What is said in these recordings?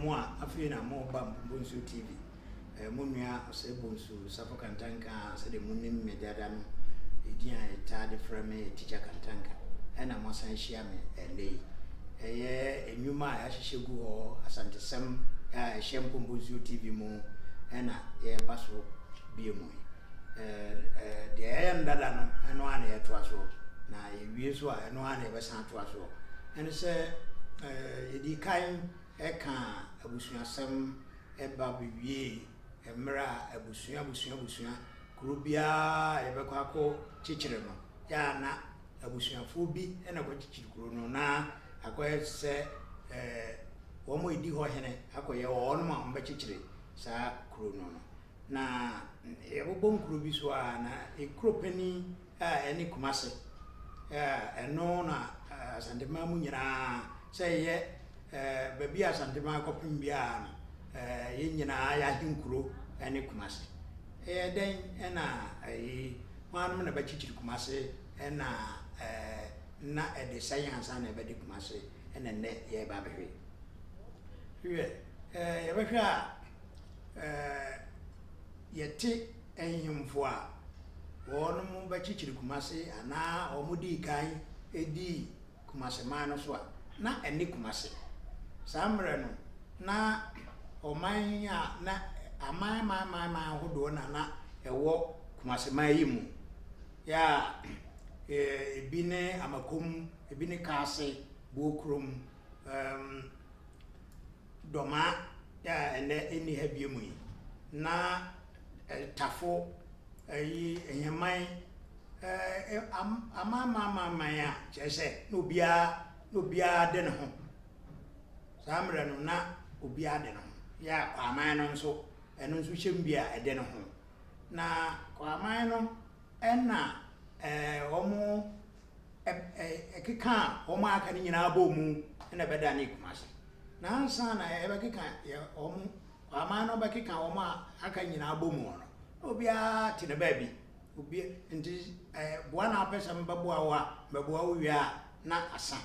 Mo a afei na moreba Mpɔmpɔnsuo TV, mo nua Osei Bonsu Safo Kantanka a sɛdeɛ monim me dada no, edin a yɛtaa de frɛ me yɛ Tikya Kantanka, ɛna moasan ahyia me ɛnnɛ yi. Ɛyɛ nnwuma a yɛahyehyɛ gu hɔ, Asantesɛm a ɛhyɛ Mpɔmpɔnsuo TV mu ɛna yɛreba so bio mu yi. Deɛ yɛayɛ no dada no, ɛno ara na yɛtoa soɔ, na yɛwie nso a, ɛno ara na yɛbɛsan atoa soɔ. Ɛne sɛ yɛdii kan kaa abusuasɛm ba bɛwiee mmerɛ a abusua abusua abusua kuro biara a yɛbɛkɔ akɔ kyekyere no, yɛ a na abusuafoɔ bi na ɛkɔkyekyere kuro no na akɔyɛ sɛ wɔn a ɛdi hɔ hene akɔyɛ wɔn a wɔbɛkyekyere saa kuro no no. Na yɛbobɔ nkuro bi so a, na kuro panin a ɛne Kumase, a ɛno na Asanteman mu nyinaa, sɛ ɛyɛ baabi a Asanteman kɔpem biara no, yɛn nyinaa yɛ ahenkuro ne Kumase. Ɛyɛ dɛn na ɛyi, hwannom na bɛkyekyere Kumase na na ɛde sɛn ansa na ɛbɛde Kumase na nnɛ yɛreba abɛhwɛ yi? Hwɛ, yɛbɛhwɛ a, yɛte nhemfo a wɔbɛkyekyere Kumase anaa wɔdii kan dii Kumase man no so a, na ɛne Kumase. Saa mmerɛ no, na ɔman a na aman aman aman aman ahodoɔ na na ɛwɔ Kumase man yi mu. Yɛ a ebi ne Amakom, ebi ne Kaase, Buokrom, um, Dɔmaa a ɛnnɛ ɛnni ha bio mu yi, na Tafo, ayi, Ahiaman, amanaman a kyerɛ sɛ na obiara na obiara de ne ho. Saa mmerɛ no na obiara de ne ho. Yɛ a Kwaman no nso, ɛno nso hyɛm bi a ɛde ne ho. Na Kwaman no ɛna wɔn ɛkekaa wɔn a aka no nyinaa bɔɔ mu na ɛbɛdanee Kumasi. Na ansa na yɛbɛkeka wɔn, Kwaman no bɛkeka wɔn a aka nyinaa bɔ mu no, na obiara te ne baabi. Obi, nti boa na wopɛ sɛ mebɛboa wo a, mɛboa wo wie a, na asa.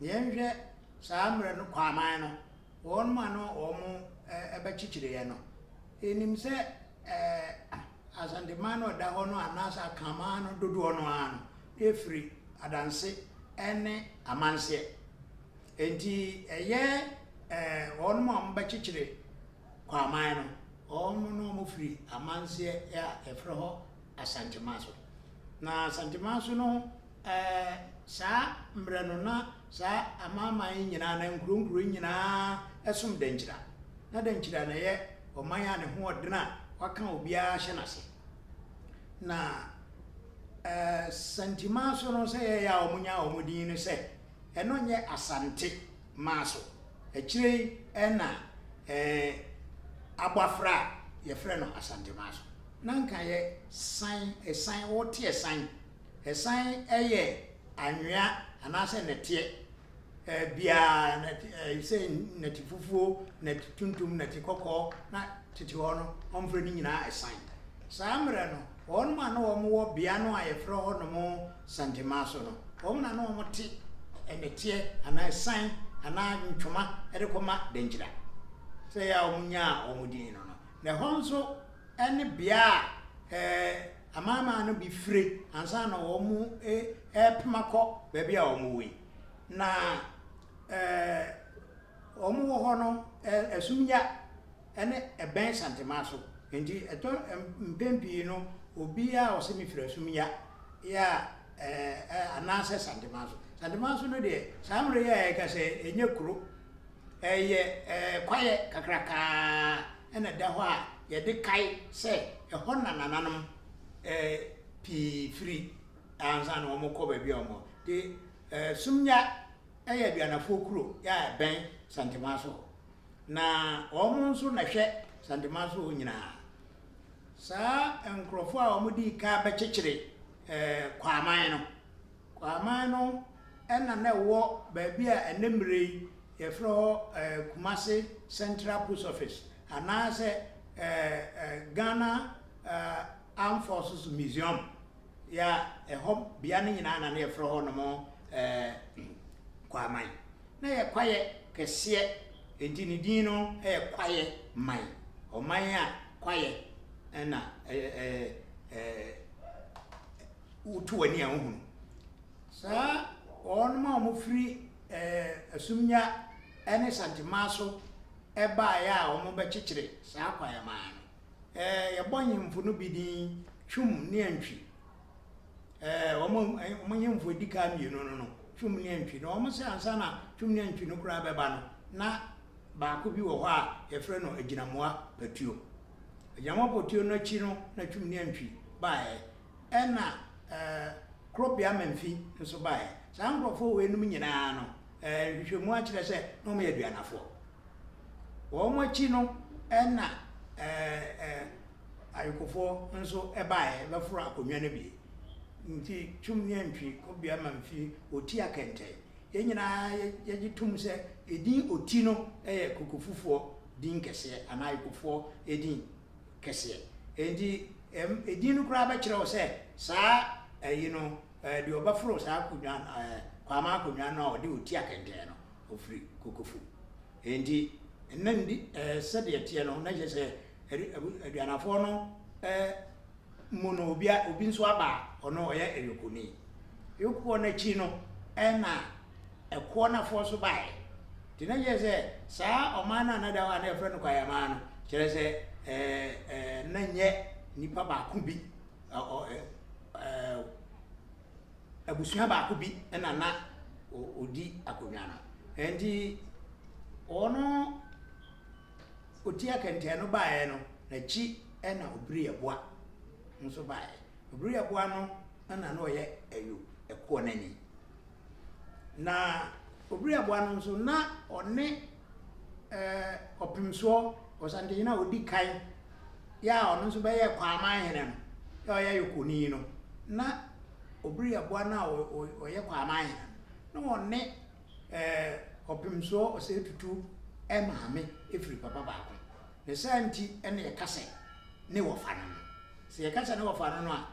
Na yɛnhwɛ saa mmerɛ no Kwaman no, wɔn a na wɔn bɛkyekyereɛ no, yɛnim sɛ Asanteman no a ɛda hɔ no anaasɛ Akanman no dodoɔ no ara no firi Adanse ne Amanseɛ. Enti ɛyɛ wɔn a wɔbɛkyekyere Kwaman no, wɔn no wɔfiri Amanseɛ a yɛfrɛ hɔ Asanteman so. Na Asanteman so no, saa mmerɛ no na saa amanaman yi nyinaa anaa nkuro nkuro yi nyinaa som Dankyira. Na Dankyira na ɛyɛ ɔman a ne ho ɔdene a waka obiara ahyɛ n'ase. Na Santiman so no sɛ yɛyɛ a wɔnyaa wɔn din no sɛ ɛno nyɛ Asante man so. Akyire yi na abɔ afra a yɛfrɛ no Asanteman so. Na nka yɛ san, ɛsan, wote ɛsan. Ɛsan yɛ anwea anaasɛ nnɛteɛ biara, sɛ nnɛte fufuo, nnɛte tuntum, nnɛte kɔkɔɔ, na tete hɔ no wɔfrɛ ne nyinaa ɛsan. Saa mmerɛ no, wɔn a na wɔwɔ bea no a yɛfrɛ hɔ nom Santemaa so no, wɔn na na wɔte nnɛteɛ anaa ɛsan anaa ntwoma de kɔma Dankyira. Sɛ ɛyɛ a wɔnyaa wɔn din no no. Na ɛhɔ nso ne bea a amanaman no bi fire ansa na wɔrepem akɔ baabi a wɔwɔ yi. Na wɔwɔ hɔ no, ɛsom ya ne ɛbɛn Santema so. Nti ɛtɔ mpɛn pii no, obiara a ɔsɛ mefiri Asum ya yɛ a anaasɛ Santema so. Santema so no deɛ, saa mmerɛ yi a yɛka sɛ ɛnyɛ kuro, ɛyɛ kwaeɛ kakrakaa na ɛda hɔ a yɛde kae sɛ ɛhɔ na nananom pii firi ansa na wɔkɔ baabi a wɔwɔ. Nti Sumnya yɛ Aduanafoɔ kuro a ɛbɛn Santemanso hɔ. Na wɔn nso na ɛhwɛ Santemanso hɔ nyinaa. Saa nkurɔfoɔ a wɔdii kan bɛkyekyere Kwaman no, Kwaman no na na ɛwɔ baabi a ɛnnɛ mmerɛ yi yɛfrɛ hɔ Kumasi Central Post Office anaasɛ Ghana Armed Forces Museum yɛ a ɛhɔ bea no nyinaa na na yɛfrɛ hɔ nom Kwaman. Na yɛ kwaeɛ kɛseɛ. Enti ne din no yɛ Kwaeɛ Man, ɔman a kwaeɛ na woto w'ani a wohunu. Saa wɔnom a wɔfiri Asumnya ne Santemaa so baeɛ a wɔbɛkyekyere saa Kwaeɛ Man no, yɛbɔ nhemfo no bi din Twum ne Antwi. Wɔn nhemfo edi kan mmienu no no, Twum ne Antwi. Na wɔn sɛ ansa na Twum ne Antwi no koraa bɛba no, na baako bi wɔ hɔ a yɛfrɛ no Agyinamoa Patuo. Agyinamoa Patuo no akyi no na Twum ne Antwi baeɛ. Ɛna Korobea Mamfi nso baeɛ. Saa nkurɔfoɔ weinom nyinaa no, nhwehwɛmu akyerɛ sɛ na wɔyɛ Aduanafoɔ. Wɔn akyi no na Ayokofoɔ nso baeɛ bɛforo akonnwa no bi. Nti Twum ne Antwi, Kobea Mamfi, Oti Akɛntɛn. Yɛn nyinaa yɛgye tom sɛ edin Oti no yɛ Kokofufoɔ din kɛseɛ anaa Ayokofoɔ din kɛseɛ. Enti edin no koraa bɛkyerɛ wo sɛ saa ayi no, deɛ ɔbɛforo saa akonnwa, Kwame akonnwa no a ɔde Oti Akɛntɛn no, ɔfiri Kokofu. Enti nna ndi sɛdeɛ ɛteɛ no, na kyerɛ sɛ Aduanafoɔ no mu no obi obi nso aba a ɔno ɔyɛ Ayokoni. Ayokoɔ no akyi no ɛna Ɛkoɔnafoɔ nso baeɛ. Nti na kyerɛ sɛ saa ɔman no a na da hɔ a na yɛfrɛ no Kwaeɛman no, kyerɛ sɛ na nyɛ nipa baako bi, abusua baako bi na na ɔdi akonnwa no. Nti ɔno ɔti akɛntɛn no baeɛ no, n'akyi na Obiri Yeboah nso baeɛ. Obiri Yeboah no na na ɔyɛ Ɛyo ɛkoɔ no ani. Na Obiri Yeboah no nso na ɔne Ɔpemsoɔ Ɔsantehene a ɔdi kan yɛ a ɔno nso bɛyɛɛ Kwaaman hene no, yɛ a ɔyɛ Yokoni no, na Obiri Yeboah no a ɔyɛ Kwaaman hene no, na ɔne Ɔpemsoɔ Ɔsɛetutu maame firi papa baako. Ne saa nti na yɛka sɛ ne wɔfa no no. Sɛ yɛka sɛ ne wɔfa no no a,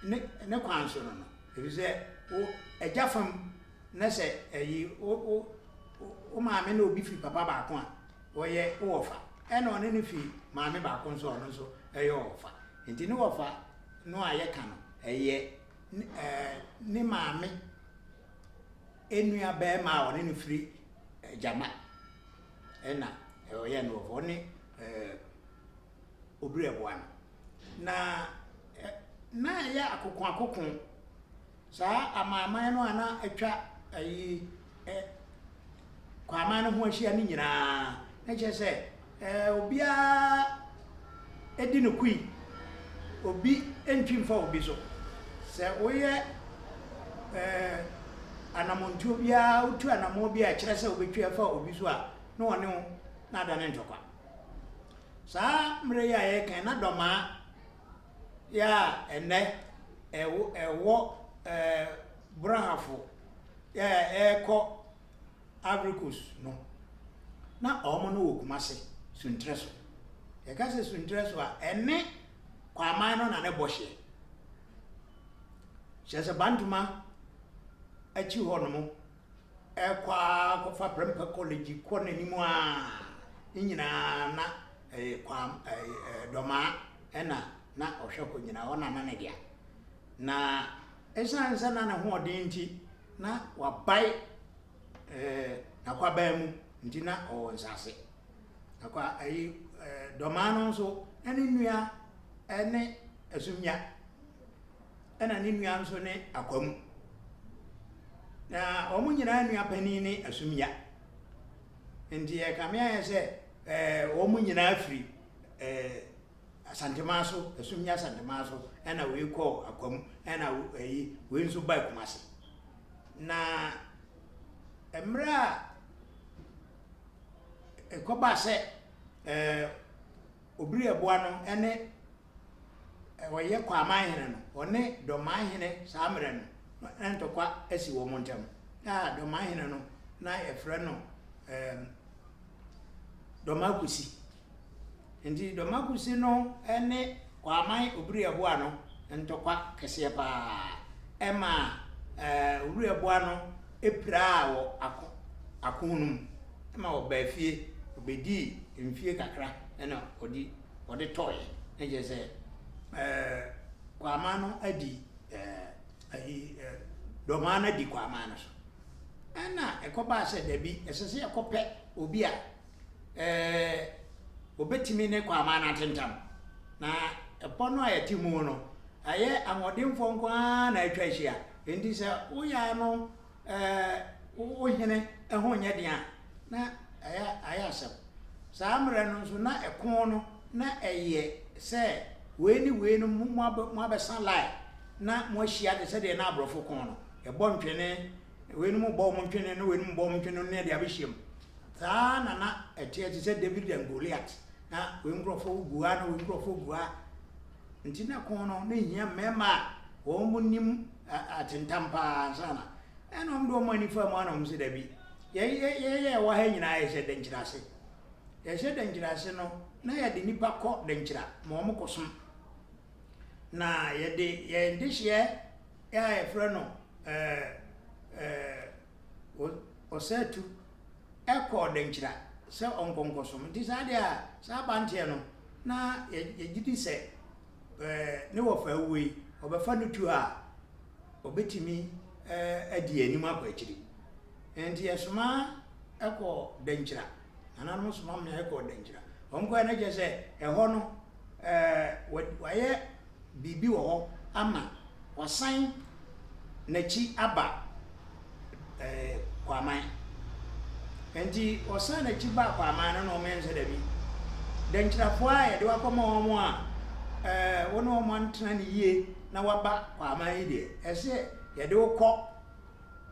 ne ne kwan so no no, ɛfiri sɛ wo agya fam na sɛ ɛyi wo wo wo maame ne obi firi papa baako a, ɔyɛ wo wɔfa. Ɛna ɔne no firi maame baako nso a, ɔno nso ɛyɛ ɔwɔfa. Nti ne wɔfa no a yɛka no, ɛyɛ ne maame nua barima a ɔne no firi agyama ɛna ɔyɛ no wɔfa, ɔne Obiri Ɛboa no. Na na ɛyɛ akokoakoko saa amanaman no a na atwa ayi Kwaman no ho ahyia no nyinaa, na kyerɛ sɛ obiara di no kui, obi ntwi mfa obi so. Sɛ woyɛ anammɔntuo biara, wotu anammɔn bi a ɛkyerɛ sɛ wobɛtwi afa obi so a, na ɔne wo na adane ntɔkwa. Saa mmerɛ yi a yɛreka yi, na Dɔmaa yɛ a ɛnnɛ ɛwɔ Borahafo yɛ a ɛrekɔ Ivory Coast no, na wɔn no wɔ Kumasi, Suntrɛ so. Yɛka sɛ Suntrɛ so a, ɛne Kwaman no na ne bɔ hyeɛ. Kyerɛ sɛ Bantoma akyi hɔ nom ɛkɔ ara kɔfa Prempeh College kɔ n'anim a, ne nyinaa na ɛyɛ Kwam ɛɛ Dɔmaa ɛna na ɔhwɛ hɔ nyinaa, hɔ na na ne dea. Na ɛsiane sɛ na ne ho ɔden nti, na wabae n'akwaban mu nti na ɔwɔ nsase. Akwa ayi dɔmaa no nso na ne nua ne Asumnya ɛna ne nua nso ne Akwamu. Na wɔn nyinaa nua panin ne Asumnya. Nti ɛkame ayɛ sɛ wɔn nyinaa firi Asanteman so, Asumnya Asanteman so ɛna wei kɔɔ Akwamu ɛna ayi wei nso baa Kumasi. Na mmerɛ a ɛkɔbaa sɛ ɛɛ Obiri Ɛboa no ne ɔyɛ Kwaman hene no, ɔne Dɔman hene saa mmerɛ no, na ntɔkwa asi wɔn ntam. A Dɔman hene no, na yɛfrɛ no ɛɛ Dɔma Kusi. Nti Dɔmakusi no ne Kwaman Obiriaboa no ntɔkwa kɛseɛ paa ɛmaa Obiriaboa no piraa wɔ ako ako no mu ma ɔbaa fie. Ɔbɛdii mfie kakra ɛna ɔde ɔde tɔeɛ. Na kyerɛ sɛ ɛɛ Kwaaman no adi ɛɛ ayi ɛɛ Dɔmaa no adi Kwaaman no so. Ɛna ɛkɔbaa sɛ dabi, ɛsɛ sɛ yɛkɔpɛ obi a ɛɛ ɔbɛtumi ne Kwaaman no atentam. Na ɛpɔ no a yɛte mu no, ayɛ ahoɔdenfoɔ nko ara na atwa ahyia. Enti sɛ woyɛ ano ɛɛ wo hene ho nyɛ den a, na ɛyɛ ayɛ asɛm. Saa mmerɛ no nso na ɛko no na ɛyɛ sɛ wei ne wei no mo abɛsa line na moahyia te sɛ deɛ na aborɔfo ko no. Yɛbɔ ntwene, weinom bɔ wɔn ntwene na weinom bɔ wɔn ntwene no na yɛde abɛhyia mu. Saa na na ɛteɛ te sɛ David and Goliath. Na wei nkurɔfoɔ gu ha na wei nkurɔfoɔ gu ha. Nti na ko no na ɛhia mmarima a wɔn nim atentam paa ansa na. Ɛna wɔn de wɔn ani faa mu ana wɔn sɛ dabi. Yɛn yɛn yɛ wɔ ha nyinaa yɛhyɛ dɛnkyerɛ ase. Yɛhyɛ dɛnkyerɛ ase no na yɛde nnipa kɔ dɛnkyerɛ ma wɔn kɔsom. Na yɛde yɛn dehyeɛ a yɛfrɛ no ɛɛ ɛɛ ɔsatu kɔɔ Dankyira sɛ ɔnkɔ nkɔsom. Nti saa deɛ a, saa abanteɛ no, na yɛgye di sɛ ɛɛ ne wɔfa awuo yi, ɔbɛfa no tuo a, ɔbɛtumi ɛɛ adi anim akɔ akyiri. Nti yɛsoma kɔɔ Dankyira. Nananom soma mmea kɔɔ Dankyira. Wɔn kɔɛ no kyerɛ sɛ ɛhɔ no ɛɛ wɔayɛ biribi wɔ hɔ ama wasan n'akyi aba ɛɛ Kwaman. Nti ɔsan n'akyi baa Kwaman no na wɔn yɛn sɛ dabi. Dankyirafoɔ a yɛde wakɔma wɔn a ɛɛ wɔne wɔn antena ne yie na waba Kwaman yi deɛ, ɛsɛ yɛde wo kɔ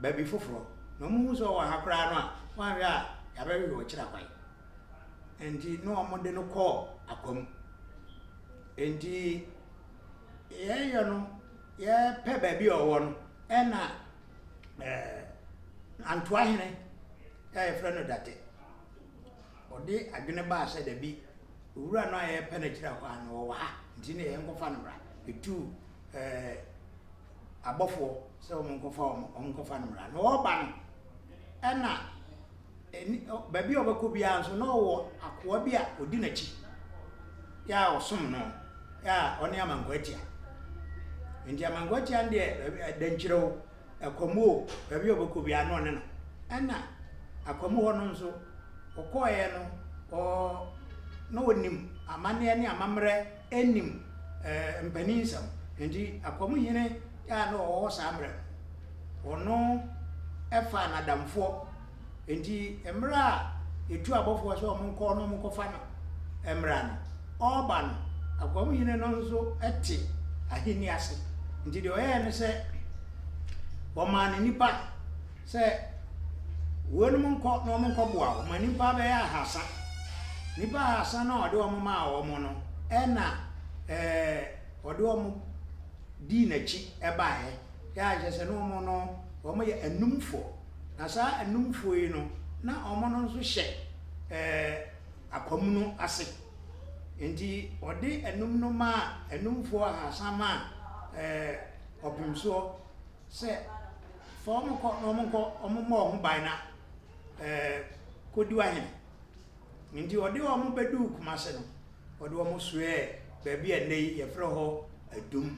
baabi foforɔ. Na wɔn hu sɛ ɔwɔ ha koraa no a, wɔanhwɛ a yɛabɛhwehwɛ ɔkyerɛ kwan. Nti na wɔde no kɔɔ Akwam. Enti yɛyɛ no, yɛpɛ baabi a ɔwɔ no, ɛna ɛɛ Antoahene a yɛfrɛ no Date, ɔde adwene baa sɛ dabi, owura no a yɛpɛ no akyiri akwan no ɔwɔ ha, nti ne yɛnkɔfa no mmra. Ɛtuu ɛɛ abɔfoɔ sɛ wɔn nkɔfa wɔn nkɔfa no mmra. Na ɔreba no, ɛna Ɛni, ɔ, baabi a ɔbɛkɔ biara nso, na ɔwɔ akoa bi a ɔdi n'akyi, yɛ a ɔsom no, yɛ a ɔne Amankwaatia. Nti Amankwaatia no deɛ, Dankyerɛ o, Akwamu o, baabi a ɔbɛkɔ biara na ɔne no. Ɛna Akwamu hɔ no nso, ɔkɔeɛ no, ɔ, na ɔnim amanneɛ ne amammerɛ, nim ɛɛ, mpanin nsɛm. Nti Akwamu hene a na ɔwɔ hɔ saa mmerɛ no, ɔno faa n'adamfoɔ. Enti mmerɛ a yɛtuu abɔfoɔ sɛ wɔn nkɔ na wɔn nkɔfa no mmra no, ɔreba no, Akoam hene no nso te ahenni ase. Nti deɛ ɔyɛɛ ne sɛ, ɔmaa ne nnipa sɛ weinom nkɔ na wɔn nkɔboa wɔn. Ɔmaa nnipa bɛyɛ ahasa. Nnipa ahasa no a ɔde wɔn maa wɔn no, ɛna ɛɛ ɔde wɔn dii n'akyi baeɛ. Yɛ a kyerɛ sɛ na wɔn no wɔyɛ anumfoɔ. Na saa anumfoɔ yi no, na wɔn no nso hyɛ ɛɛ akwam no ase. Enti ɔde anum no maa anumfoɔ ahasa maa ɛɛ ɔpemsoɔ sɛ fa wɔn kɔ na wɔn nkɔ wɔn mmɔ wɔn ho ban na ɛɛ kɔdi w'ahene. Enti ɔde wɔn bɛduu Kumase no, ɔde wɔn soɛɛ baabi a nnɛ yi yɛfrɛ hɔ Adum.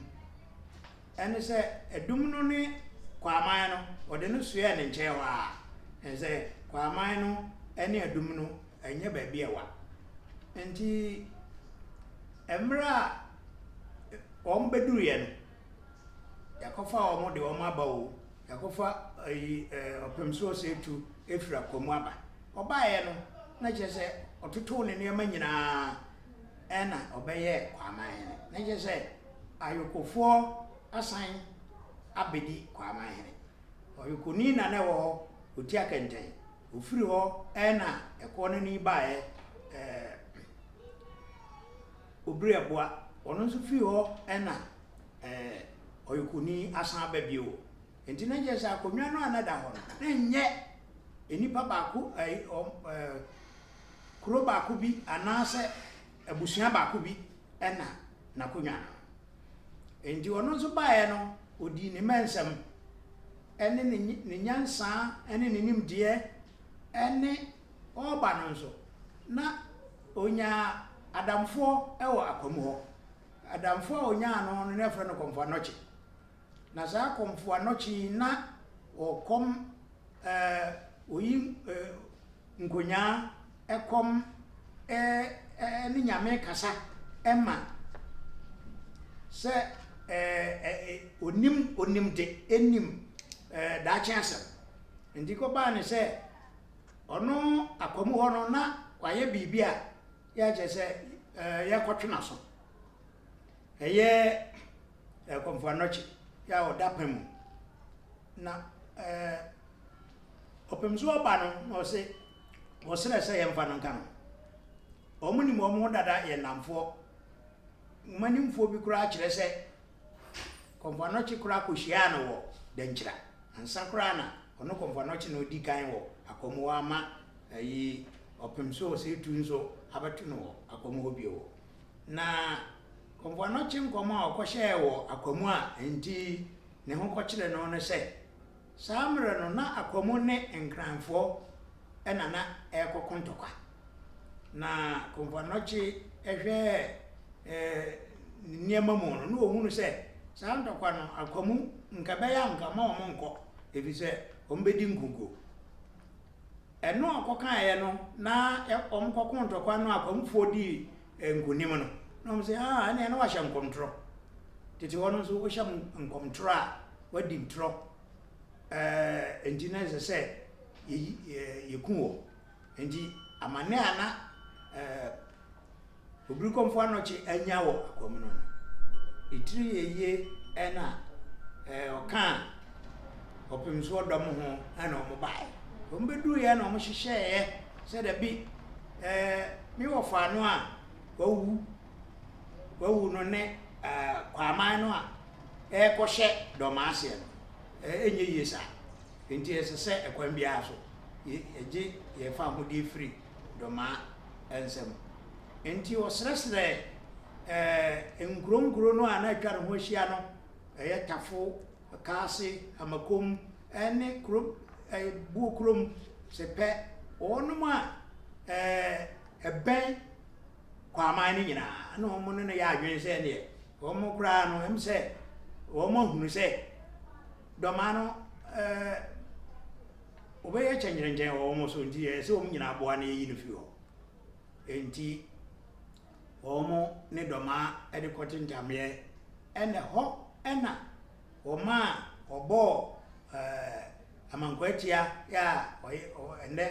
Ɛne sɛ, Adum no ne Kwaaman no, wɔde no soɛɛ ne nkyɛn hɔ ara. Ɛne sɛ, Kwaaman no ne Adum no, ɛnyɛ baabi a ɛwa. Nti, mmerɛ a wɔn bɛduruiɛ no, yɛakɔfa wɔn de wɔn aba o, yɛakɔfa ayi ɛɛ Ɔpemsoɔ Seetu efiri Akwamu aba. Ɔbaeɛ no, na kyerɛ sɛ ɔtotoo ne nneɛma nyinaa ɛna ɔbɛyɛɛ Kwaaman hene. Na kyerɛ sɛ Ayokofoɔ asan abɛdi Kwaaman hene. Ɔyokoni na na ɛwɔ hɔ, ɔti akɛntɛn. Ɔfiri hɔ ɛna ɛkɔɔ no ni baeɛ ɛɛ Obiri Ɛboa. Ɔno nso firi hɔ ɛna ɛɛ Ɔyokoni asan aba bio. Nti na kyerɛ sɛ akonnwa no a na ɛda hɔ no, na ɛnyɛ nnipa baako ɛɛ ɛɛ kuro baako bi anaasɛ abusua baako bi na n'akonnwa no. Enti ɔno nso baeɛ no, ɔdii ne mmɛnsɛm ne ne nyansa ne ne nimdeɛ ne ɔreba no nso, Na ɔnyaa adamfoɔ wɔ Akwamu hɔ. Adamfoɔ a ɔnyaa no no, na yɛfrɛ no Kɔmfo Anɔkye. Na saa Kɔmfo Anɔkye yi, na ɔkɔm ɛɛ ɔyi ɛɛ nkonyaa ɛkɔm ɛɛ ne Nyame kasa ɛma sɛ ɛɛ ɔnim ɔnim de ɛnim ɛɛ daakye asɛm. Nti kɔbaa ne sɛ ɔno Akwamu hɔ no na wayɛ biribi a yɛ kyerɛ sɛ ɛɛ yɛkɔtwe n'aso. Ɛyɛ Kɔmfo Anɔkye yɛ a ɔda pɛ mu. Na ɛɛ ɔpem so ɔba no na ɔse ɔsrɛ sɛ yɛmfa no nka no. Wɔn nim wɔn ho dada yɛ nnamfoɔ. Nwomanimfoɔ bi koraa kyerɛ sɛ Kɔmfo Anɔkye koraa kɔhyiaa no wɔ Dankyira. Ansa koraa na ɔno Kɔmfo Anɔkye na ɔdi kan wɔ Akwamu hɔ ama ayi ɔpem so ɔsɛetu nso abɛto no wɔ Akwamu hɔ bio. Na Kɔmfo Anɔkye nkɔm a ɔkɔhyɛɛ wɔ Akwamu a enti ne ho kɔkyere no ne sɛ, saa mmerɛ no na Akwamu ne Nkranfoɔ na na ɛrekɔko ntɔkwa. Na Kɔmfo Anɔkye hwɛɛ ne nneɛma mu no, na ɔhunu sɛ saa ntɔkwa no Akwamu nka ɛbɛyɛ a nka mma wɔn nkɔ, ɛfiri sɛ wɔbɛdi nkoguo. Ɛno a ɔkɔkaeɛ no, na wɔkɔko ntɔkwa no a Akwamufoɔ dii nkonim no, na wɔn sɛ, ah, ɛneɛ na wahyɛ nkɔmtorɔ. Tete hɔ no nso, wohyɛ nkɔmtorɔ a, wadi ntorɔ. Ɛɛ, nti na ɛsɛ sɛ yɛku wɔ. Nti amane a na ɛɛ Obirikɔmfoɔ Anɔkye anya wɔ Akwamu no no, ne tiri yɛ yie ɛna ɛɛ ɔkaa ɔpemsoɔ dɔm ho ɛna wɔn baeɛ. Wɔn bɛduruiɛ na wɔn hyehyɛeɛ sɛ dabi ɛɛ me wɔfa no a wawu wawu no ne ɛɛ Kwaman no a ɛrekɔhyɛ Dɔmaaseɛ no ɛnyɛ yie saa. Nti ɛsɛ sɛ ɛkwan biara so yɛgye yɛn fawohodie firi Dɔmaa nsam. Enti ɔsrɛsrɛɛ nkuro nkuro no a na atwa ne ho ahyia no, ɛyɛ Tafo, Kaase, Amakom ne kuro Buo kurom Sepɛ, wɔnom a ɛbɛn Kwaman no nyinaa, na wɔn ne no yɛ adwene sɛ ɛneɛ wɔn koraa no ɛm sɛ wɔn ahunu sɛ Dɔmaa no wɔbɛyɛ kyɛnkyerɛnkyɛn wɔ wɔn so nti ɛyɛ sɛ wɔn nyinaa boa na yɛyi no firi hɔ. Enti wɔn ne Dɔmaa de kɔtentameɛ ɛna hɔ ɛna wɔmaa wɔbɔɔ ɛɛ Amankwaatia yɛ a ɔyɛ ɛnɛ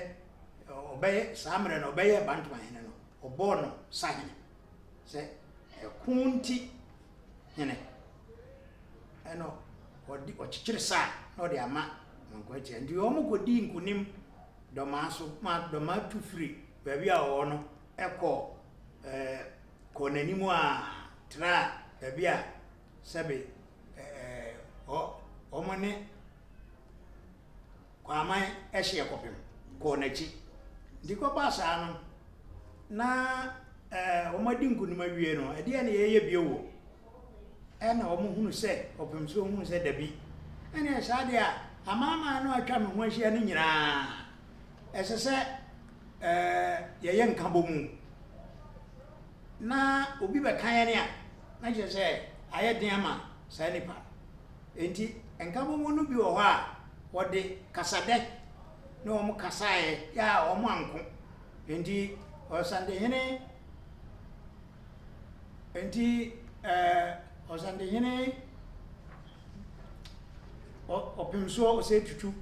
ɔbɛyɛ saa mmerɛ no ɔbɛyɛ Bantomahene no ɔbɔɔ no sahene sɛ ɛko nti hene ɛna ɔde ɔkyekyere sa na ɔde ama Amankwaatia nti wɔn kɔdii nkonim Dɔmaa so ma Dɔmaa tu firi baabi a ɔwɔ no kɔ ɛɛ kɔɔ n'anim a traa baabi a sɛbe ɛɛ wɔn ne Kwaman hyeɛ kɔpem kɔɔ n'akyi. Nti kɔbaa saa no na ɛɛ wɔn adi nkonim awie no ɛdeɛ na yɛyɛ bio wɔ ɛna wɔn hunu sɛ ɔpem so hunu sɛ dabi ɛne saa deɛ a amanaman no atwa me ho ahyia no nyinaa ɛsɛ sɛ ɛɛ yɛyɛ nkabɔmu na obi bɛka yɛn a na kyerɛ sɛ ayɛ den ama saa nipa no. Enti nkabɔmu no bi wɔ hɔ a wɔde kasadɛ ne wɔn kasaeɛ yɛ a wɔn anko. Enti Ɔsantehene enti ɛɛ Ɔsantehene Ɔpemsoɔ Osei Tutu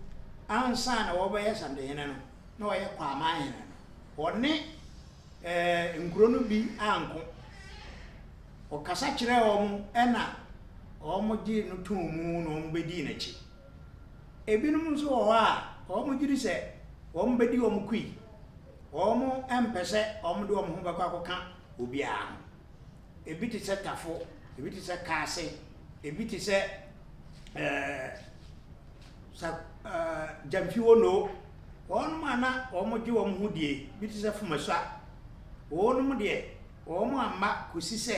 ansa na wɔbɛyɛ Santehene no na ɔyɛ Kwaman hene no, ɔne ɛɛ nkuro no bi anko. Ɔkasa kyerɛɛ wɔn ɛna wɔn gyee no too mu na wɔn bɛdii n'akyi. Ebinom nso wɔ hɔ a wɔn gye di sɛ wɔn bɛdi wɔn kui. Wɔn mpɛ sɛ wɔn de wɔn ho bɛkɔ akɔka obiara ho. Ebi te sɛ Tafo, ebi te sɛ Kaase, ebi te sɛ ɛɛ sa ɛɛ Gyamfi-Wono. Wɔn a na wɔgye wɔn ho die, bi te sɛ Fumasua. Wɔnom deɛ, wɔn amma kɔsi sɛ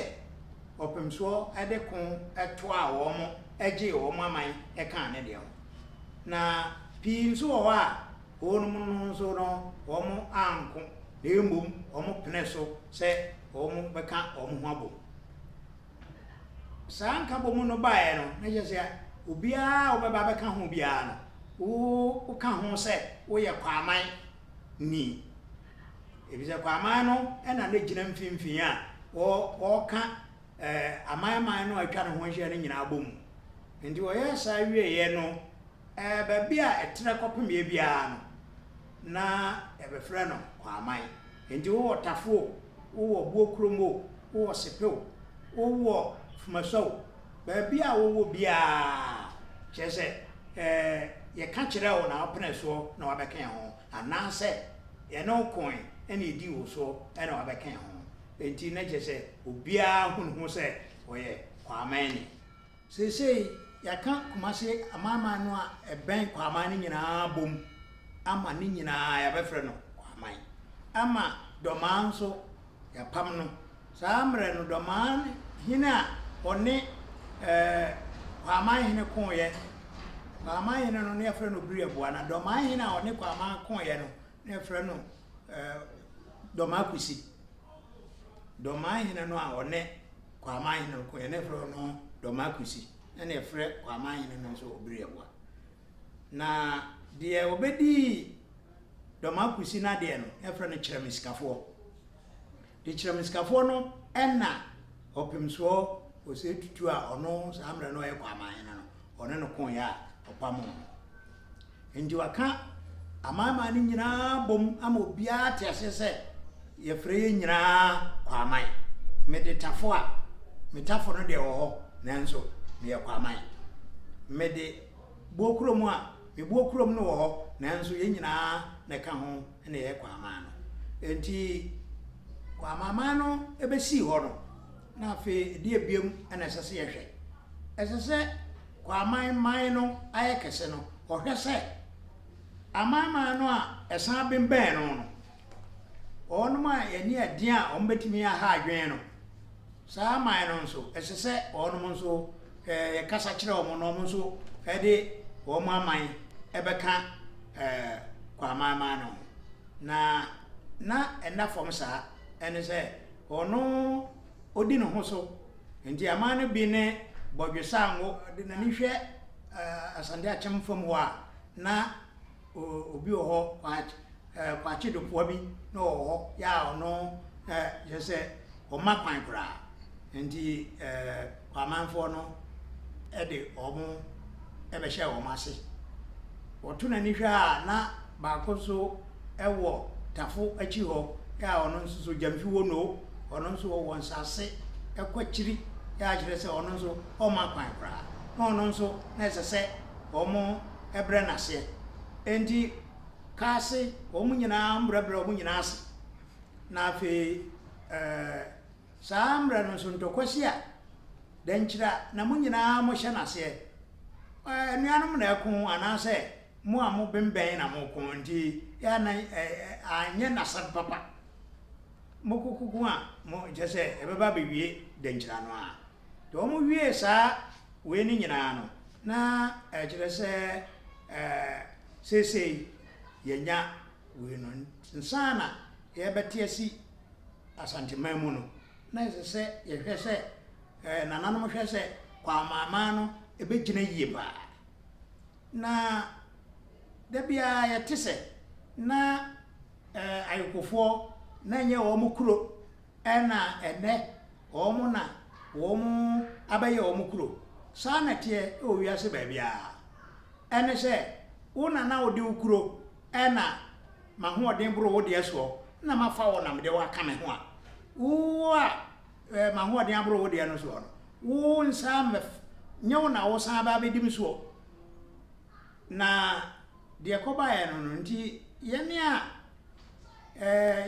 ɔpemsoɔ de ko toaa wɔn gyee wɔn aman kaa ne deɛ ho. Na pii nso wɔ hɔ a, wɔnom no nso no, wɔn anko. Na mmom wɔpenee so sɛ wɔbɛka wɔn ho abom. Saa nkabom no baeɛ no, na kyerɛ sɛ obiara a wobɛba abɛka ho biara no, woka ho sɛ woyɛ Kwaman ni. Efisɛ Kwaman no na na egyina mfimfini a wɔka amanaman no a atwa ne ho ahyia no nyinaa bɔ mu. Enti wɔyɛɛ saa wieeɛ no, baabi a ɛtrɛ kɔpemeɛ biara no, na yɛbɛfrɛ no Kwaman. Enti wowɔ Tafo o, wowɔ Buokurom o, wowɔ Sepe o, wowɔ Fumasua o, baabi a wowɔ biara, kyerɛ sɛ yɛka kyerɛɛ wo na wopene soɔ na woabɛka yɛn ho, anaasɛ yɛne wo koe na yɛdii wo soɔ na woabɛka yɛn ho. Enti na kyerɛ sɛ obiara hu ne ho sɛ ɔyɛ Kwamanni. Seesei yɛaka Kumasi amanaman no a ɛbɛn Kwaman no nyinaa abom ama ne nyinaa yɛabɛfrɛ no Kwaman. Ama Dɔmaa nso yɛapam no. Saa mmerɛ no Dɔmaa hene a ɔne Kwaman hene koeɛ, Kwaman hene no na yɛfrɛ no Obiri-Aboa, na Dɔmaa hene a ɔne Kwaman koeɛ no na yɛfrɛ no Dɔmaa Kusi. Dɔmaa hene no a ɔne Kwaman hene no koeɛ no yɛfrɛ no Dɔmaa Kusi, ɛna yɛfrɛ Kwaman hene no nso Obiri-Aboa. Na deɛ ɔbɛdii Dɔmaa Kusi no adeɛ no yɛfrɛ no Kyerɛmesikafoɔ. De Kyerɛmesikafoɔ no ɛna Ɔpemsoɔ Osei Tutu a ɔno saa mmerɛ no ɔyɛ Kwaman hene no, ɔne no koeɛ a ɔpamoo no. Enti waka amanaman no nyinaa bom ama obiara te aseɛ sɛ yɛfrɛ yɛn nyinaa Kwaman. Mede Tafo a, me Tafo no deɛ wɔ hɔ nanso meyɛ Kwaman. Mede Buokurom a, me Buokurom no wɔ hɔ nanso yɛn nyinaa na ɛka ho na yɛyɛ Kwaman no. Enti Kwamanman no bɛsii hɔ no, na afei ɛdeɛ biom na ɛsɛ sɛ yɛhwɛ. Ɛsɛ sɛ Kwaman man no ayɛ kɛse no, ɔhwɛ sɛ aman man no a ɛsan bembɛn no no, wɔnom a yɛne ɛden a wɔbɛtumi aha adwene no, saa aman no nso, ɛsɛ sɛ wɔnom nso yɛkasa kyerɛ wɔn na wɔn nso de wɔn aman bɛka Kwaman man no ho. Na na ɛnna fam saa, ɛne sɛ ɔno ɔdi ne ho so. Nti aman no bi ne Bɔdwesango de n'ani hwɛ Asante Akyem fam hɔ a, na obi wɔ hɔ, Kwakye Dopoa bi na ɔwɔ hɔ, yɛ a ɔno kyerɛ sɛ ɔmma kwan koraa. Nti Kwamanfoɔ no de wɔn bɛhyɛɛ wɔn ase. Wɔto n'ani hwɛ a, na baako nso wɔ Tafo akyi hɔ a ɔno nso so Gyamfi wɔ no, ɔno nso ɔwɔ nsase kɔ akyiri a kyerɛ sɛ ɔno nso ɔmma kwan koraa. Na ɔno nso na ɛsɛ sɛ wɔbrɛ no aseɛ. Enti Kaase wɔn nyinaa wɔbrɛbrɛ wɔn nyinaa ase. Na afei ɛɛ saa mmerɛ no nso ntɔkwasi a dɛnkyira na mo nyinaa mohyɛ no aseɛ. Anuanom na ɛko anaasɛ mo a mo bembɛn na mo ko nti yɛ a na anyɛ n'asɛm papa. Mo kokoko a mo kyerɛ sɛ ɛbɛba abɛwie dɛnkyira no ara. Nti wɔn wiee saa wei no nyinaa no na ɛkyerɛ sɛ seesei yɛanya wei no. Nsa na yɛbɛte asi Asanteman mu no na ɛsɛ sɛ yɛhwɛ sɛ nananom hwɛ sɛ Kwamaaman no ɛbɛgyina yie paa. Na da biara yɛte sɛ na ayokofoɔ na ɛnyɛ wɔn kuro ɛna ɛnɛ wɔn na wɔn abɛyɛ wɔn kuro. Saa na ɛteɛ wɔ wiase baabiara. Ɛne sɛ wo na na wode wo kuro ɛna m'ahoɔden boro wo deɛ soɔ na mafa wo na mede wo aka me ho a, wo a m'ahoɔden aboro wo deɛ no soɔ no, wo nsa mmɛf, nyɛ wo na wosan aba abɛdi me soɔ. Na deɛ ɛkɔbaeɛ no no nti, yɛn a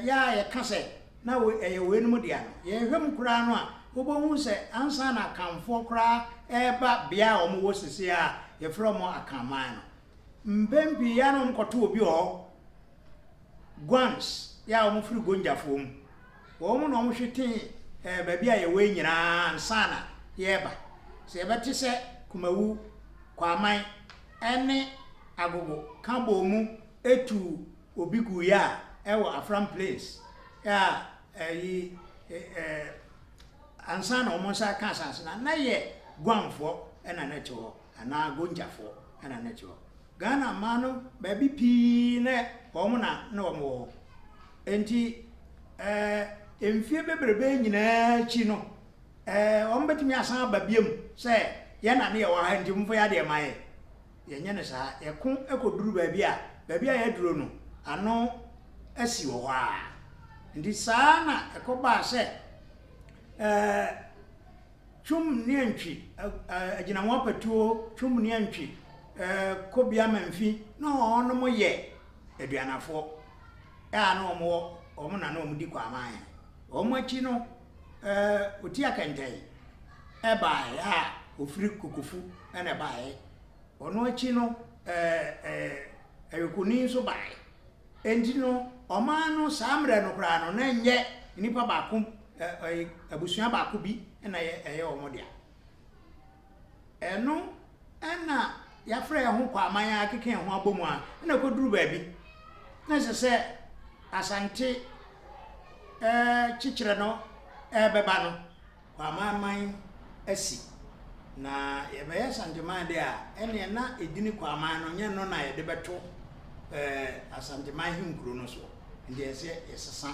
yɛ a yɛka sɛ na ɛyɛ weinom dea no, yɛhwɛ mu koraa no a, wobɛhu sɛ ansa na Akanfoɔ koraa reba bea a wɔwɔ seesei a yɛfrɛ wɔn Akanman no, mpɛn pii yɛ a na wɔkɔto obi wɔ hɔ, Guans, yɛ a wɔfiri Gonjafoɔ mu. Wɔn na wɔhwetee baabi a yɛwɔ yi nyinaa ansa na yɛreba. Sɛ yɛbɛte sɛ Kumawu, Kwaman ne Agogo ka bɔɔ mu tuu obi guiɛ a, ɛwɔ Afram Plains. a ɛyi ɛɛ ansa na wɔn nsa ka asase no, na yɛ Guamfoɔ na na ɛte hɔ anaa Gonjafoɔ na na ɛte hɔ. Ghana man no baabi pii na wɔn na na wɔn wɔ hɔ. Enti ɛɛ mfie bebrebe nyinaa akyi no, ɛɛ wɔn bɛtumi asan aba biom sɛ yɛn na ne yɛwɔ ha nti momfa yɛn adeɛ mma yɛn. Yɛnyɛ no saa. Yɛko kɔduru baabi a, baabi a yɛaduro no, ano asi wɔ hɔ ara. Nti saa na ɛkɔbaa sɛ ɛɛ Twum ne Antwi, Agyinamoa Patuo, Twum ne Antwi, ɛɛ Kobia Mamfi, na wɔnom yɛ Aduanafoɔ a na wɔn wɔ, wɔn na na wɔn di Kwaman hene. Wɔn akyi no, ɛɛ Otia Kɛntɛn ɛbaeɛ a ɔfiri Kokofu na ɛbaeɛ. Ɔno akyi no, ɛɛ ɛɛ Ayɔkoni nso baeɛ. Enti no, ɔman no saa mmerɛ no koraa no, na ɛnyɛ nnipa baako, abusua baako bi na ɛyɛ wɔn dea. Ɛno na yɛafrɛ yɛn ho Kwaman a akeka yɛn ho abɔ mu a, ɛna ɛkɔduru baabi na ɛsɛ sɛ Asante kyekyerɛ no ɛrebɛba no, Kwaman man asi. Na yɛbɛyɛ Asanteman deɛ a, ɛneɛ na edini Kwaman no, nyɛ no na yɛde bɛto Asanteman henkuro no soɔ. Nti ɛsɛ sɛ yɛsesa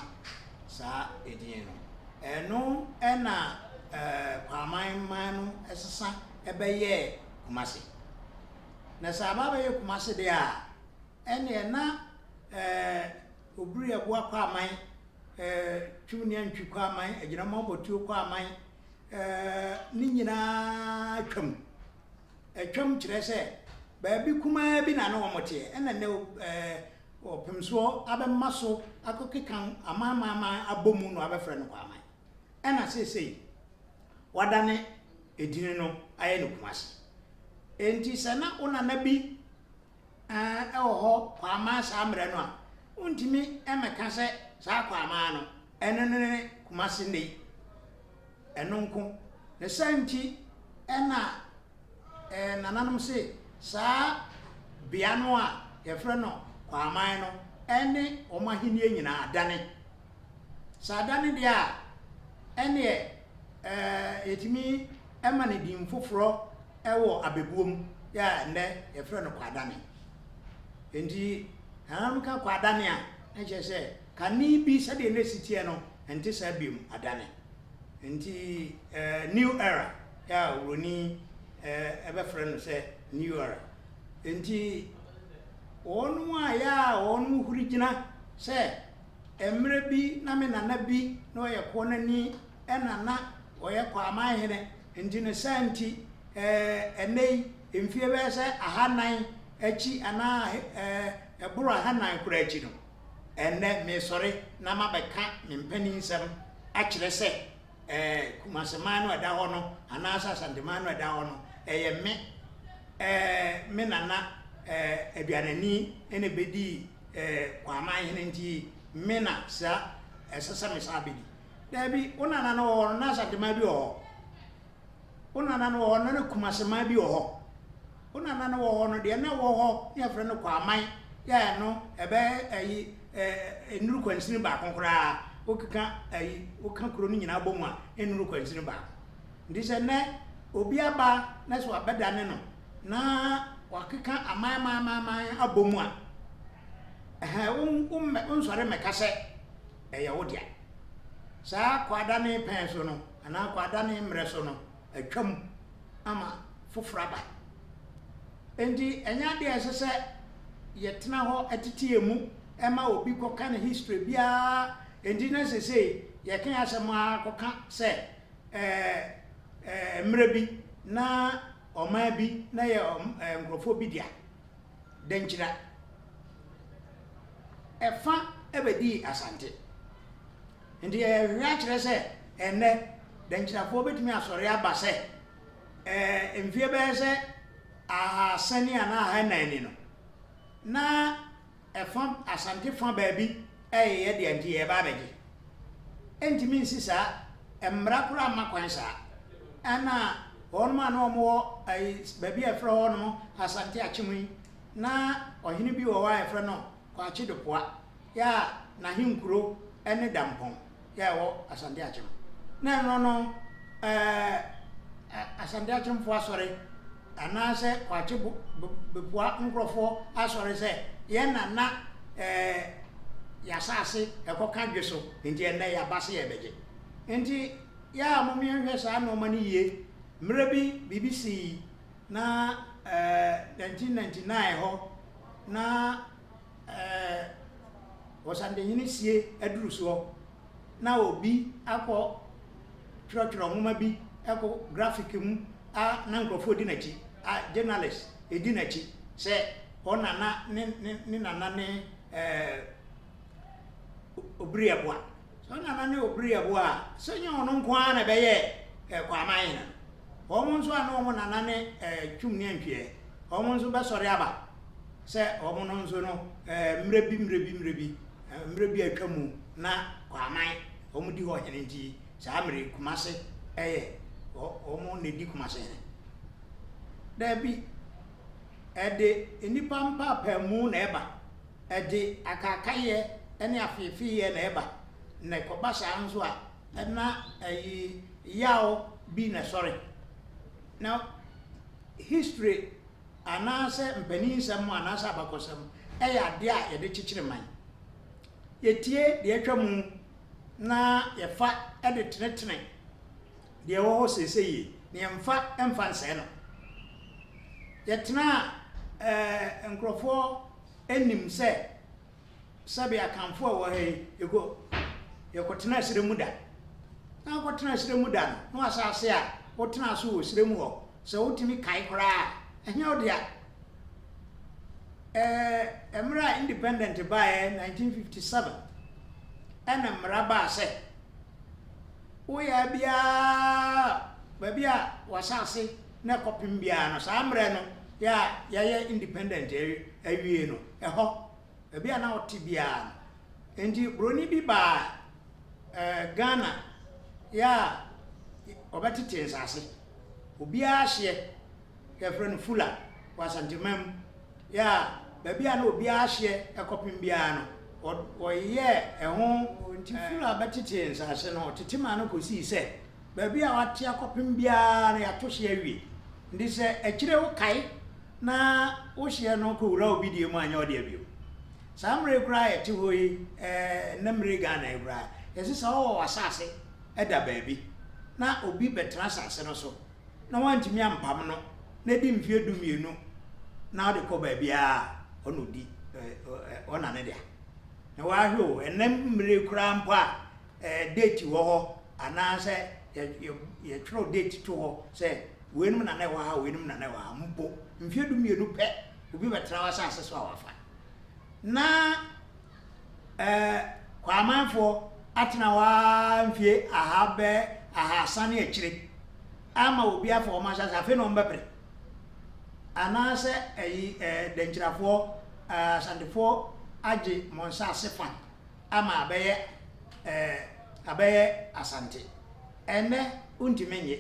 saa edin no. Ɛno na Kwaman man no sesa bɛyɛɛ Kumasi. Na sɛ aba abɛyɛ Kumasi deɛ a, ɛneɛ na Obiri-Aboa Kwaman Twumnea-Ntwi Kwaman, Agyinamɔ-Abɔtuo Kwaman, ne nyinaa twam. Ɛtwam kyerɛ sɛ baabi kumaa bi na ne wɔn teɛ, ɛna nnɛ ɔpemsoɔ abɛma so akɔkeka amanaman abɔ mu na wabɛfrɛ no Kwaman. Ɛna seesei wadane edini no ayɛ no Kumasi. Enti sɛ na wo nana bi wɔ hɔ Kwaman saa mmerɛ no a, wontumi mmɛka sɛ saa Kwaman no, ɛno ne Kumasi nnɛ yi. Ɛno nko. Ne saa nti na nananom se saa bea no a yɛfrɛ no Kwaman no ne wɔn ahennie nyinaa adane. Sɛ adane deɛ a, ɛnneɛ yɛtumi ma no din foforɔ wɔ abɛbuo mu yɛ a nnɛ yɛfrɛ no Kwadane. Enti nananom ka Kwadane a, na kyerɛ sɛ kane bi sɛdeɛ na ɛsi teɛ no, ɛnte saa biom, adane. Enti new era yɛ a oburoni bɛfrɛ no sɛ new era. Enti wɔnom a yɛ a wɔnom huri gyina sɛ mmerɛ bi na me nana bi na ɔyɛ koɔnani ɛna na ɔyɛ Kwamanhene Nti no saa nti, ɛnnɛ yi, mfie bɛyɛ sɛ ahanan akyi anaa ɛboro ahanan koraa akyi no, ɛnnɛ mesɔre na mabɛka me mpaninsɛm akyerɛ sɛ Kumaseman no a ɛda hɔ no anaasɛ Asanteman no a ɛda hɔ no, ɛyɛ me, me nana Aduanani na ɛbɛdii Kwaman hene nti me na saa ɛsɛ sɛ mesan bɛdi. Dabi, wo nana no wɔ hɔ no, na Asanteman bi wɔ hɔ. Wo nana no wɔ hɔ no, na Kumaseman bi wɔ hɔ. Wo nana no wɔ hɔ no, deɛ na ɛwɔ hɔ na yɛfrɛ no Kwaman, yɛ a ɛno ɛbɛyɛ ayi ɛɛ nnuru kwansini baako koraa. Wokeka ayi, woka kuro no nyinaa bɔ mu a, ɛnnuru kwansini baako. Nti sɛ nnɛ obi aba na sɛ wabɛdane no na wakeka aman aman aman aman abɔ mu a, ɛhɛn, wo, wo, wonsɔre mmɛka sɛ ɛyɛ wo dea. Saa kwaadane pɛn so no, anaa kwaadane mmerɛ so no, atwam ama foforɔ aba. Enti ɛnyɛ adeɛ a ɛsɛ sɛ yɛtena hɔ tete yɛn mu ma obi kɔka ne history biara. Enti na seesei yɛka yɛn asɛm ara kɔka sɛ ɛɛ mmerɛ bi na ɔman bi na ɛyɛ nkurɔfoɔ bi dea. Dankyira. Ɛfa bɛdii Asante. Nti yɛhwehwɛ akyerɛ sɛ ɛnnɛ Dankyirafoɔ bɛtumi asɔre aba sɛ ɛɛ mfeɛ bɛyɛ sɛ ahasa ni anaa ahanan ni no, na ɛfa Asante fa baabi ɛyeyɛ deɛ nti yɛreba abɛgye. Ɛntumi nsi saa, mmara koraa mma kwan saa. Ɛna wɔnom a na wɔwɔ ayi baabi a yɛfrɛ hɔ nom Asante Akyem yi, na ɔhene bi wɔ hɔ a yɛfrɛ no Kwakye Dopoa, yɛ a n'ahenkuro ne Dampɔn yɛ a ɛwɔ Asante Akyem. Na ɛno no ɛɛ Asante Akyemfoɔ asɔre anaasɛ Kwakye Bepua nkorɔfoɔ asɔre sɛ yɛn na na ɛɛ yɛasase ɛkɔka dwe so nti ɛnnɛ yɛaba sɛ yɛrebɛgye. Nti yɛ a mom yɛnhwɛ saa nnoɔma no yie. Mmerɛ bi biribi sii na ɛɛ 1999 hɔ na ɛɛ Ɔsantehene sie aduru soɔ na obi akɔ twerɛtwerɛ nwoma bi kɔ graphic mu a na nkurɔfoɔ di n'akyi a journalist di n'akyi sɛ ɔnana ne ne ne nana ne ɛɛ Obiriaboa. Sɛ ɔnana ne Obiriaboa a, sɛ nyɛ ɔno nko ara na ɛbɛyɛ ɛɛ Kwaaman hene no. Wɔn nso a na wɔn nana ne ɛɛ Twum ne Antwiɛ, wɔn nso bɛsɔre aba sɛ wɔn no nso no ɛɛ mmerɛ bi mmerɛ bi mmerɛ bi mmerɛ bi a atwa mu na Kwaaman wɔn di hɔ hene nti saa mmerɛ yi Kumase yɛ wɔn na ɛdi Kumase hene. Daabi, ɛde nnipa mpaapaamu na ɛba, ɛde akaakayɛ ne afeefeeyɛ na ɛba, na ɛkɔba saa nso a na ɛyi yaw bi na ɛsɔre. Na history anaasɛ mpaninsɛm anaasɛ abakɔsɛm yɛ adeɛ a yɛde kyekyere man. Yɛtie deɛ atwa mu na yɛfa de tenetene deɛ ɛwɔ hɔ seesei yie, na yɛmfa mfa nsɛe no. Yɛtena a, ɛɛ nkurɔfoɔ nim sɛ sɛbe Akanfoɔ a ɛwɔ ha yi, yɛkɔ yɛkɔtena serɛ mu da. Na wokɔtena serɛ mu da no, na w'asase a wotenaa so wɔ serɛ mu hɔ, sɛ wotumi kae koraa a, ɛnyɛ wo dea. Ɛɛ mmerɛ a independent baeɛ 1957 ɛna mmara baa sɛ woyɛ biara baabi a w'asase na ɛkɔpem biara no saa mmerɛ no yɛ a yɛayɛ independent awie no ɛhɔ baabi a na wote biara no nti broni bi baa ɛɛ Ghana yɛ a ɔbɛtete nsase obiara hyeɛ yɛfrɛ no Fula wɔ Asanteman mu, yɛ a baabi a na obiara hyeɛ kɔpem biara no, wɔyɛɛ ɛho. Nti Fula bɛtetee nsase no, ɔtete maa no kɔsii sɛ baabi a wate akɔpem biara no yɛato hyeɛ awie. Nti sɛ akyire wokae na wo hyeɛ no kɔwura obi deɛ mu a, ɛnyɛ wo dea bio. Saa mmerɛ yi koraa a yɛte hɔ yi, ɛnnɛ mmerɛ yi Ghana yi koraa, yɛse sɛ wowɔ w'asase da baabi na obi bɛtena asase no so na wantumi ampam no na adi mfeɛ dummienu na ɔde kɔ baabiara a, ɔna ɔdi, ɔna ne dea. Na wahwɛ o, ɛnɛ mmere koraa mpo a date wɔ hɔ anaasɛ yɛtwerɛ date to hɔ sɛ weinom na na ɛwɔ ha, weinom na na ɛwɔ ha mpo, mfeɛ dummienu pɛ obi bɛtena w'asase so a wafa. Na Kwaamanfoɔ atena hɔ ara mfie aha bɛ ahaasa ne akyire ama obi afa wɔn asase, afei na wɔbɛpere. Anaasɛ ayi Dankyirafoɔ, Asantefoɔ agye mo nsase fa ama abɛyɛ abɛyɛ Asante. Ɛnnɛ wontumi nnye.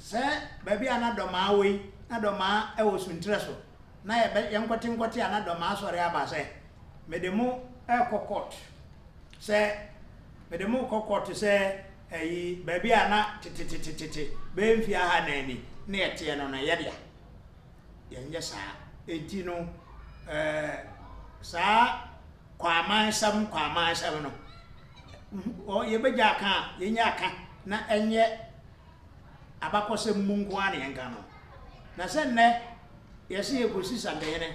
Sɛ baabi a na Dɔmaa wɔ yi, na Dɔmaa wɔ Suntrɛ so, na yɛbɛ yɛnkɔte nkɔte a na Dɔmaa asɔre aba sɛ mede mo rekɔ court sɛ mede mo rekɔ court sɛ ayi baabi a na tetetetete bɛyɛ mfie ahanan ni na yɛteɛ no no ɛyɛ dea. Yɛnyɛ saa. Enti no ɛɛ saa kwaamansɛm kwaamansɛm no yɛbɛgya aka a yɛnyɛ aka na ɛnyɛ abakɔsɛm mu nko ara na yɛnka no. Na sɛ nnɛ yɛse yɛkɔsi Santehene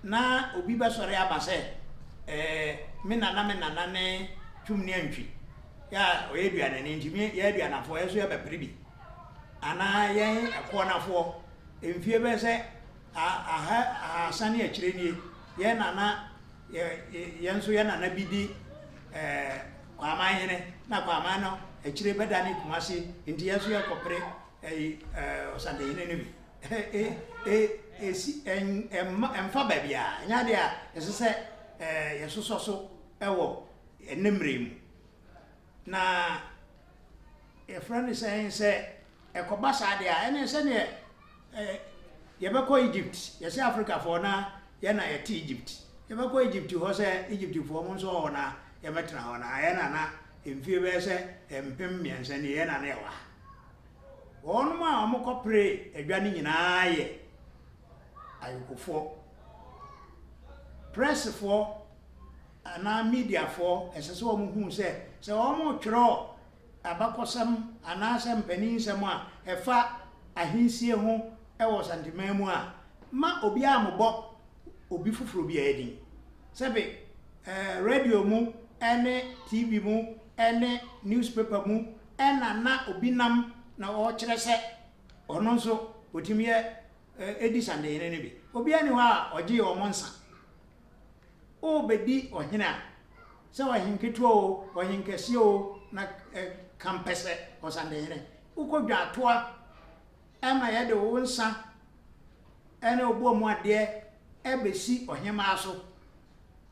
na obi bɛsɔre aba sɛ ɛɛ me nana me nana ne Twum ne Antwi yɛ a ɔyɛ aduanani nti me yɛ aduanafoɔ yɛ nso yɛbɛpere bi anaa yɛn ɛkoɔnafoɔ mfie bɛyɛ sɛ aha ahasa ne akyire nie yɛn nana yɛ yɛn nso yɛn nana bi di ɛɛ Kwaman hene na Kwaman no akyire bɛdane Kumasi nti yɛn nso yɛkɔpere ɛyi ɛɛ Ɔsantehene no bi. Ɛsi ɛmma ɛmfa baabiara ɛnyɛ adeɛ a ɛsɛ sɛ ɛɛ yɛsosɔ so ɛwɔ ɛnɛ mmerɛ yi mu na yɛfrɛ no sɛn sɛ ɛkɔba saa deɛ a ɛne sɛdeɛ ɛɛ yɛbɛkɔ Egypt yɛsɛ Afrikafoɔ na yɛn na yɛte Egypt yɛbɛkɔ Egypt hɔ sɛ Egyptfoɔ mo nso wɔ hɔ na. yɛmmɛtena hɔ na yɛn nana mfie bɛyɛ sɛ 3000 nie yɛn nana yɛwɔ ha. Wɔnom a wɔkɔperee adwa no nyinaa yɛ ayokofoɔ. Prɛsefoɔ anaa mediafoɔ, ɛsɛ sɛ wɔhu sɛ, sɛ wɔretwerɛ abakɔsɛm anaasɛ mpaninsɛm a ɛfa ahensie ho wɔ Santeman mu a, mma obiara mmobɔ obi foforɔ biara din. Sɛbe radio mu ne TV mu ne newspaper mu na na obi nam na ɔrekyerɛ sɛ ɔno nso ɔtumi yɛ di Santehene no bi. Obiara nni hɔ a ɔgyee wɔn nsa. Worebɛdi ɔhene a, sɛ ɔhenketewa oo, ɔhenkɛseɛ oo, na kampɛsɛ ɔsantehene. Wokɔ dwaatoa ma yɛde wo nsa ne wo boa mu adeɛ bɛsi ɔhemmaa so.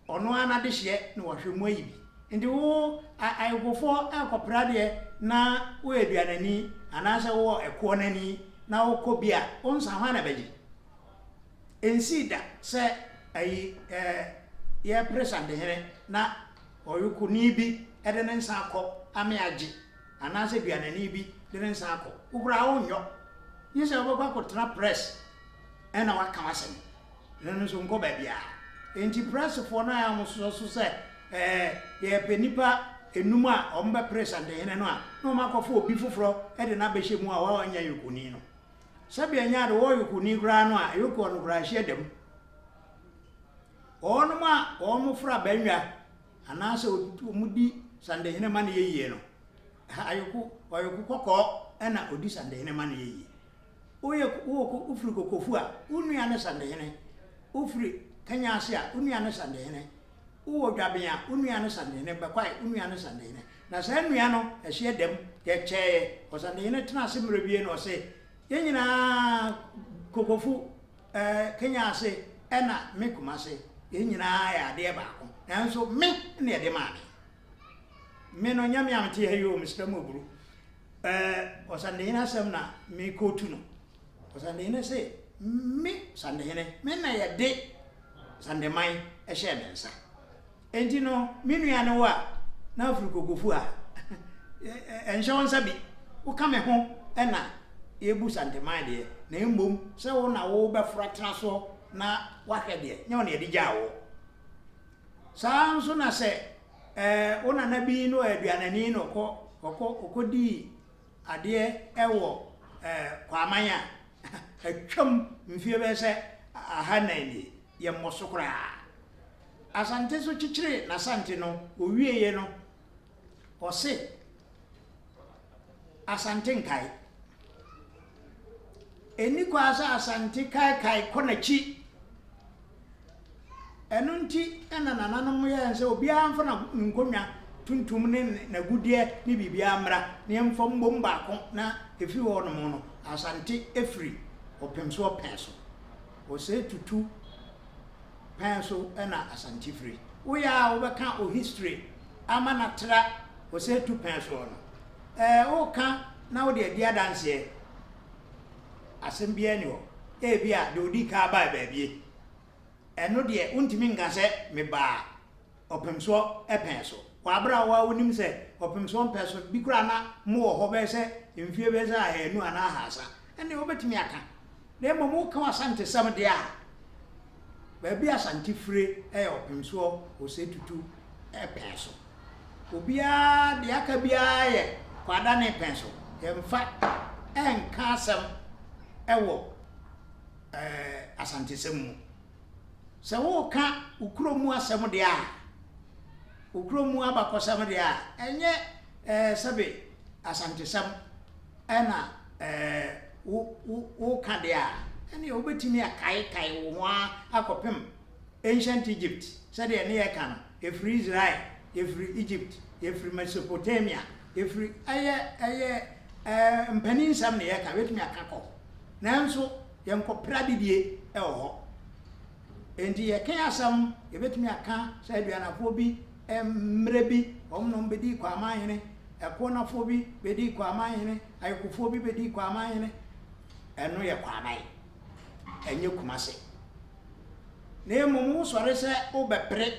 Ɔno ara n'adehyeɛ na wahwɛ mu ayi bi. Nti wo ayekofoɔ rekɔpra adeɛ na woyɛ aduanani anaasɛ wowɔ ɛkoɔ no ani na wokɔ bi a, wo nsa hwan na ɛbɛgye? Ɛnsii da sɛ ayi yɛrepere Santehene na ɔyokoni bi de ne nsa akɔ ame agye anaasɛ duanani bi de ne nsa akɔ. Wo koraa wonyɔ. Gye sɛ wobɛkɔ akɔtena press na woaka w'asɛm. Ɛno no nso nkɔ baabiara. Enti pressfoɔ no a wɔsosɔ so sɛ ɛɛ yɛrepɛ nnipa enum a wɔbɛpere Santehene no a, na wɔakɔfa obi foforɔ de no abɛhyɛ mu a wanyɛ yokoni no. Sɛbea ɛnyɛ ade, wɔwɔ yokoni koraa no a, yokoɔ no koraa hyia da mu. Wɔnom a wɔfra bannwa anaasɛ wɔdi Santehene ma no yɛ yie no, ayoko, ɔyoko kɔkɔɔ na ɔdi Santehene ma no yɛ yie. Woyɛ wowɔ wofiri Kokofu a, wo nua ne Santehene. Wofiri Kanya ase a, wo nua ne Santehene. Wowɔ Dwaben a, wo nua ne Santehene. Bɛkwae, wo nua ne Santehene. Na saa nua no, ɛhyeɛ dam, yɛkyɛeɛ. Ɔsantehene tenaa ase mmerɛ wie na ɔse, Yɛn nyinaa Kokofu, eh, Kenya ase ɛna me Kumase, yɛn nyinaa yɛ adeɛ baako. Nanso me na yɛde maa me. Me no, nyɛ me a mete ha yi o, mesrɛ mo aburu. Eh, Ɔsantehene asɛm na mekootu no. Ɔsantehene se, Me Santehene, me na yɛde Santeman hyɛɛ me nsa. Enti no, me nua ne wo a, na wofiri Kokofu a, ɛnhyɛ wo nsa bi. Woka me ho na yɛbu Santeman deɛ, na mmom sɛ wo na wobɛforo atena soɔ na woahwɛ deɛ, nyɛ wo na yɛde gyaa woɔ. Saa ara nso na sɛ wo nana bi na ɔyɛ aduanani na ɔkɔ ɔkɔ ɔkɔdii adeɛ wɔ Kwaman a, atwam mfeɛ bɛyɛ sɛ ahannan nie, yɛmmɔ so koraa. Asante nso kyekyeree n'Asante no, ɔwieeɛ no, ɔse Asante nkae. Ɛnni kwaa sɛ Asante kaekae kɔ n'akyi. Ɛno nti na nananom yɛɛ sɛ obiara mfa ne nkonnwa tuntum ne n'agudeɛ ne biribiara mmra na yɛmfa mmom baako na ɛfiri hɔ nom no Asante firi ɔpem so ɔpɛn so. Ɔsɛe tutu pɛn so na Asante firi. Woyɛ a wobɛka wo history ama no atra ɔsɛe tu pɛn soɔ no, ɛɛ woka na wode adi adanseɛ. Asɛm biara nni hɔ. Ebia deɛ ɔdii kan baa baabie. Ɛno deɛ wontumi nka sɛ mebaa ɔpemsoɔ pɛn so. Wɔ aberɛ a wo ara wonim sɛ ɔpemsoɔ mpɛn so bi koraa na mowɔ hɔ bɛyɛ sɛ mfie bɛyɛ sɛ ahanu anaa ahaasa, ɛnneɛ wobɛtumi aka. Na mmom woka w'Asantesɛm deɛ a, baabi a Asante fire yɛ ɔpemsoɔ Osei-Tutu pɛn so. Obiara, deɛ aka biara yɛ Kwadane pɛn so. Yɛmfa nka asɛm wɔ Asantesɛm mu. Sɛ woreka wo kurom mu asɛm deɛ a, wo kurom mu abakɔsɛm deɛ a, ɛnyɛ sɛbe Asantesɛm na woreka deɛ a, ɛnneɛ wobɛtumi akaekae wo ho ara akɔpem Ancient Egypt, sɛdeɛ ne yɛka no, yɛfiri Israel, yɛfiri Egypt, yɛfiri Mesopotamia, yɛfiri, ɛyɛ, ɛyɛ mpaninsɛm na yɛka, yɛbɛtumi aka kɔ hɔ. Nanso yɛnkɔpere adedie wɔ hɔ. Enti yɛka asɛm, yɛbɛtumi aka sɛ aduanafoɔ bi mmerɛ bi wɔn nom bɛdii Kwamanhene, Ɛkoɔnafoɔ bi bɛdii Kwamanhene, Ayokofoɔ bi bɛdii Kwamanhene. Ɛno yɛ Kwaman, ɛnyɛ Kumase. Na mmom wosɔre sɛ wobɛpere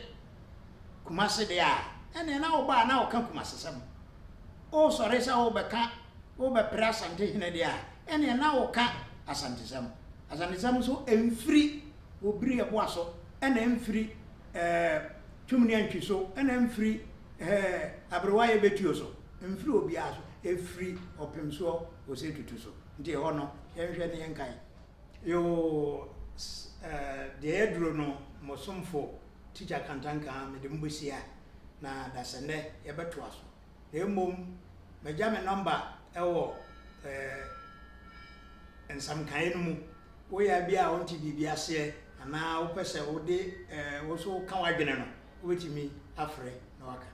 Kumase deɛ a, ɛneɛ na woba a na woka Kumasesɛm. Wosɔre sɛ wobɛka, wobɛpere Asantehene deɛ a, ɛneɛ na woka Asantesɛm. Asantesɛm nso ɛmfiri Obiri Ɛboa so, ɛna ɛmfiri ɛɛ Tumini Antwi so, ɛna ɛmfiri ɛɛ Aberewa Yɛbɛtuo so, ɛmfiri obiara so, ɛfiri Ɔpemsoɔ Osei Tutu so. Nti ɛhɔ no, yɛnhwɛ ne yɛnkae. Yoo, ɛɛ deɛ yɛaduro no, mo somfo Tikya Kantanka, mede mo bɛsia, na dasɛnnɛ yɛbɛtoa so. Na mmom magya me nɔmba wɔ ɛɛ nsamkaeɛ no mu. Woyɛ bi a wonte biribi aseɛ anaa wopɛ sɛ wode ɛɛ wo nso woka w'adwene no, wobɛtumi afrɛ na waka.